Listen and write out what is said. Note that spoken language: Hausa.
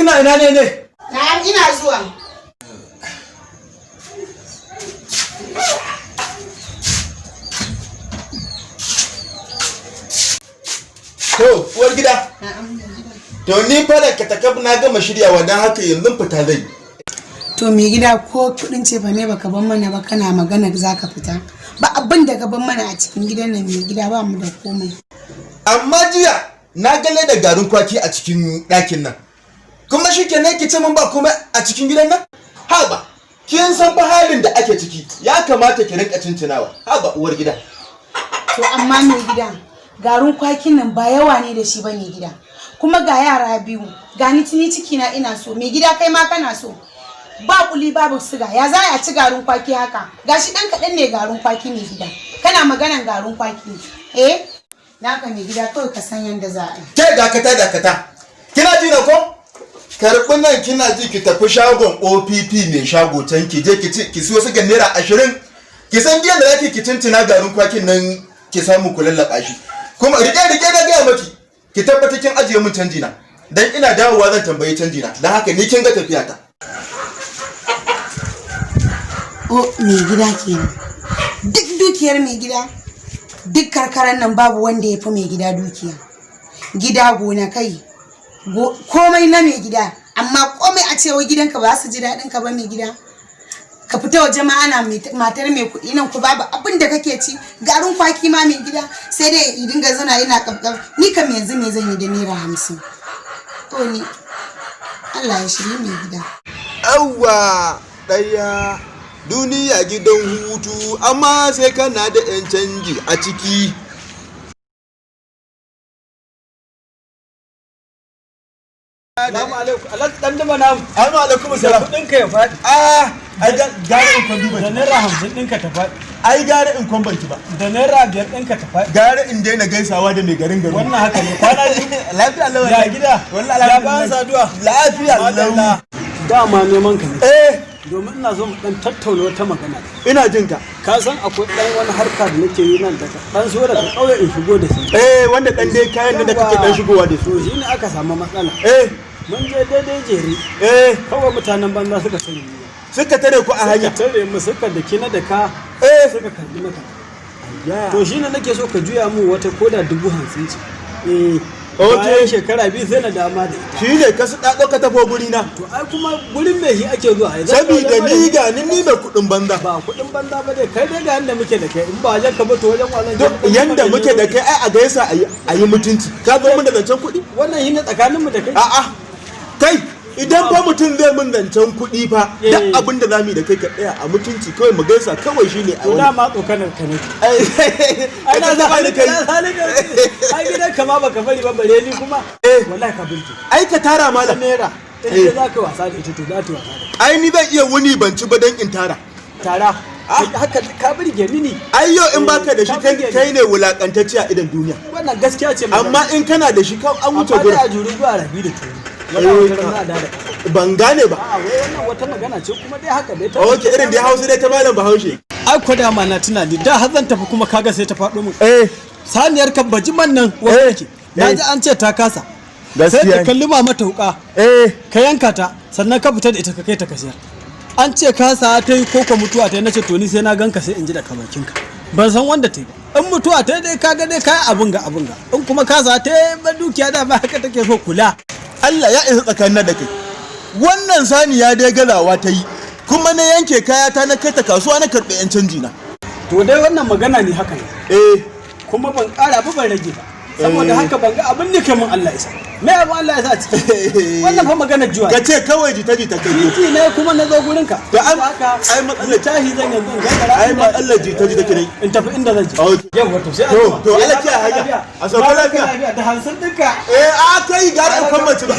kina ina ne ne? Na'am, ina zuwa. To, uwar gida. Na'am, mai gida. To ni fa da katakaf na gama shiryawa, don haka yanzu fita zai. To mai gida, ko kudin cefa ne baka ban mana ba, kana magana zaka fita. Ba abin da ka ban mana a cikin gidan nan, mai gida, ba mu da komai. Amma jiya na ga da garin kwaki a cikin ɗakin nan. Kuma shi kenan ki ce min ba komai a cikin gidan nan? Haba, kin san fa halin da ake ciki, ya kamata ki rinka cincinawa. Haba, uwar gida. To amma mai gida, garin kwakin nan ba yawa ne da shi ba, mai gida. Kuma ga yara biyu, ga ni tuni ciki na ina so, mai gida, kai ma kana so. Ba kuli babu siga, ya za a ci garin kwaki haka? Gashi dan kaɗan ne garin kwaki, mai gida. Kana maganan garin kwaki. Eh? Naka, mai gida, kawai ka san yanda za a yi. Ke, dakata, dakata. Kina ji na ko? Karɓi nan, kina ji, ki tafi shagon OPP mai shago can, ki je ki ci ki siyo sigan ₦20. Ki san biyan da zaki ki cincina garin kwakin nan, ki samu ku lallaba shi. Kuma rike rike, na gaya maki, ki tabbata kin ajiye min canji na. Dan ina dawowa zan tambayi canji na. Dan haka ni kin ga tafiya ta. Oh, mai gida kenan. Duk dukiyar mai gida, duk karkaran nan babu wanda ya fi mai gida dukiya. Gida, gonakai, komai na mai gida, amma komai a cewa gidanka ba su ji daɗin ka ba, mai gida. Ka fita waje ma ana matar mai kuɗi, nan ku babu abin da kake ci, garin kwaki ma, mai gida, sai dai ya dinga zana yana kafkaf. Ni kam yanzu me zan yi da ₦50? To ni Allah ya shirye mai gida. Yawwa, ɗaya, duniya gidan hutu, amma sai kana da 'yan canji a ciki. Salamu alaikum. Alhaji dan duma namu. Assalamu alaikum Da salam. kuɗin ka ya faɗi. Ah, ai gara in kwan duba Da ki. ₦50 ɗinka ta faɗi. Ai gara in kwan banki ba. Da ₦5 ɗinka ta faɗi. Gara in daina gaisawa da mai garin garin. Wannan haka ne, kwana biyu. Lafiya lau. Ya gida. Wallahi Ya alhamdulillah. bayan saduwa. Lafiya lau. Madalla. Dama neman ka ne. Eh, Domin ina so mu dan tattauna wata magana. ina jin ka. Ka san akwai dan wani harka da nake yi nan daga dan so daga ƙauye in shigo da shi. Eh, wanda dan dai kayan da kake dan shigowa da su. To shine aka samu matsala. Mun je daidai jere. Kawai mutanen banza suka sani. Suka tare ku a hanya. Suka tare mu, suka daki na da ka. Suka karbi na ka. To shine nake so ka juya mu wata koda 50,000 ce. Eh. Okay. Bayan shekara 2 sai na dama da ita. Shi ne ka su ɗaɗo ka tafo guri na. To ai kuma gurin mai shi ake zuwa ai. Sabida ni ga ni ni mai kuɗin banza. Ba kuɗin banza ba dai, kai dai ga yanda muke da kai, in ba wajen ka ba to wajen wajen. Duk yanda muke da kai, ai a gaisa a yi mutunci. Ka zo mun da zancen kuɗi? Wannan shi ne tsakaninmu da kai. A'a. Kai, idan fa mutum zai mun zancen kuɗi fa, duk abin da zamu yi da kai, ka tsaya a mutunci kawai mu gaisa kawai, shine a To wani. dama tsokanar ka nake. Ai, Ai na ka san kai. na san ai gidan ka ma baka bari ba, bare ni kuma. Wallahi ka burge. Ai ka tara, malam. Naira. In dai za ka yi wasa da ita, to za ta yi wasa da Ai ni zan iya wuni ban ci ba dan in tara. Tara. Haka ka burge mini. Ai yau in baka da shi Ka kai, burge ni. kai ne wulakantacce a idan duniya. Wannan gaskiya ce magana. Amma in kana da shi ka an wuce amma dai gurin. a juri zuwa rabi da turi. Wannan wata ran za a dada. Ban gane ba. A'a, wai wannan wata magana ce kuma dai haka dai ta. Ok, irin dai Hausa dai ta malam Bahaushe. Ai ko dama na tuna ni da har zan tafi kuma kaga sai ta faɗo min. Saniyar kan bajiman nan wanda yake. Na ji an ce ta kasa. Sai Gaskiya ka ne. kalli mata wuka. Ka yanka ta sannan ka fita da ita ka kai ta ka sayar. An ce kasa ta yi koko mutuwa ta yi, nace to ni sai na ganka sai in ji daga bakinka. Ban san wanda ta yi ba. In mutuwa ta yi dai kaga dai kayan abun ga abun ga. In kuma kasa ta yi ba, dukiya da ba haka take so kula. Allah ya isa tsakanin da kai. Wannan saniya dai gazawa ta yi. Kuma na yanke kayata na kai ta kasuwa na karɓi 'yan canji na. To dai wannan magana ne haka ne. Kuma ban ƙara ba, ban rage ba. Saboda haka ban ga abin da kai mun Allah isa. Me abin Allah isa a ciki? Wannan fa magana juwa. Ka ce kawai jita jita kai. Titi ne kuma na zo gurin ka. To ai haka ai matsalar tahi zan yanzu in gangara. Ai matsalar jita jita ke. In tafi inda zan je. Okay. Yawwa, to sai an To, jima. to, Allah kiyaye hanya. A sauka lafiya. Da 50 ɗinka. Eh, a kai gara in kwammaci ba.